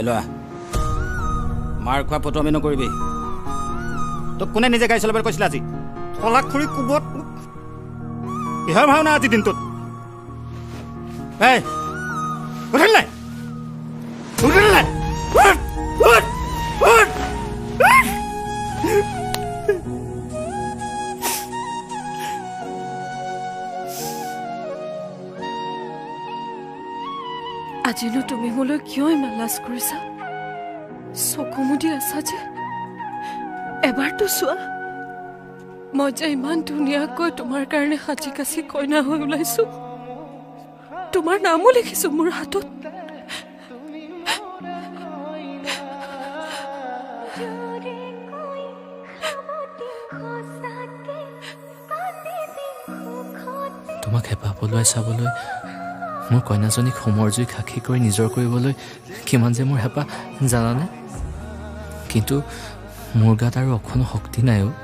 লোৱা, মাৰ খোৱা ফটো আমি নকৰিবি। তোক কোনে নিজে গাড়ী চলাবলৈ কৈছিলে আজি? শলাগ খুৰী কোবত কিহৰ ভাওনা আজি দিনটোত? এই উঠিল নাই? উঠিল নাই? আজিনো তুমি মোলৈ কিয় ইমান লাজ কৰিছা? চকু মুদি আছা যে, এবাৰতো চোৱা। মই যে ইমান ধুনীয়াকৈ তোমাৰ কাৰণে সাজি কাচি কইনা হৈ ওলাইছো, তোমাৰ নামো লিখিছো মোৰ হাতত। তোমাক হেঁপাহ পলুৱাই চাবলৈ, মোৰ কইনাজনীক হোমৰ জুইক সাক্ষী কৰি নিজৰ কৰিবলৈ কিমান যে মোৰ হেঁপাহ জানানে? কিন্তু মোৰ গাত আৰু অকণো শক্তি নাই অ'।